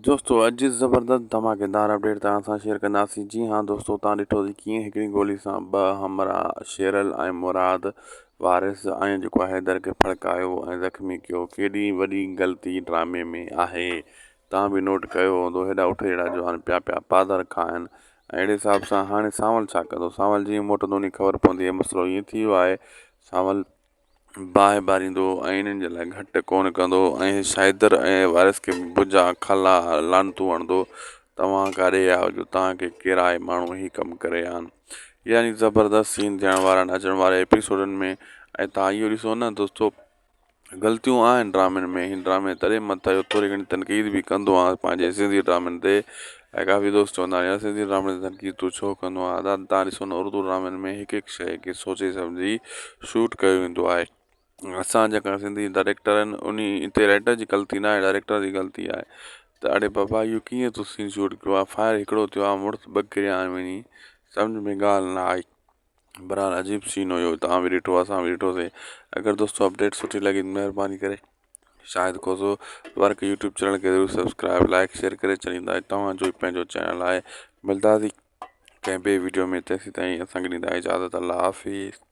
دوستو اڄ زبردست ڌماڪيدار اپڊيٽ توهان سان شيئر ڪنداسين جي ها دوستو توهان ڏٺو ته ڪيئن هڪڙي گولي سان ٻه همراهه شيرل ۽ مراد وارث ۽ جيڪو حيدر کي ڦڙڪايو ۽ زخمي ڪيو ڪيڏي وڏي غلطي ڊرامي ۾ آهي توهان به نوٽ ڪيو هوندو هيڏا اٺ جهڙا جوان پيا پيا پادر کائن اهڙي حساب سان هاڻي سانول ڇا ڪندو سانول جيئن موٽندو انهي خبر پوندي هي مسئلو ائين ٿي ويو آهي سانول باهه ٻاريندو ۽ انهن جي لاء گهٽ ڪونه ڪندو ۽ شايدر ۽ وارث کي بجا کلا لعنتون هڻندو توهان ڪاڏي آيا جو توهان کي ڪيرائي ماڻهو هي ڪم ڪري آن يعني زبردست سين ٿيڻ وارا آهن اچڻ واري ايپيسوڊن ۾ ۽ توهان اهو ڏسو نه دوستو غلطيون آهن ڊرامن ۾ هن ڊرامي تڏهن مان ٿوري گهڻي تنقيد به ڪندو آهيان پنهنجي سنڌي ڊرامن تي ۽ ڪافي دوست چوندا آهن يار سنڌي ڊرامن تي تنقيد تون ڇو ڪندو آهين ادا تان ڏسو نه اردو ڊرامن ۾ هڪ هڪ شيء کي سوچي سمجهي شوٽ ڪيو ويندو آهي اسان جيڪا سنڌي ڊائريڪٽر آهن انهي هتي رائيٽر جي غلطي ناهي ڊائريڪٽر جي غلطي آهي ته اڙي بابا اهو ڪيئن تو سين شوٽ ڪيو آهي فائر هڪڙو ٿيو آهي مڙس ٻه ڪريا آهن وڃي سمجهه ۾ ڳالهه نه آئي بھرحال عجيب سين ھيو توھان به ڏٺو اسان به ڏٺوسين اگر دوستو اپڊيٽ سٺي لڳي ته مھرباني ڪري شاھد کوسو ورڪ يوٽيوب چينل کي ضرور سبسڪرائب لائڪ شيئر ڪري ڇڏيندا توھان جو پنھنجو چينل آھي ملداسين ڪنھن ٻئي ويڊيو ۾ تيسين تائين اسان کي ڏيندا اجازت الله حافظ.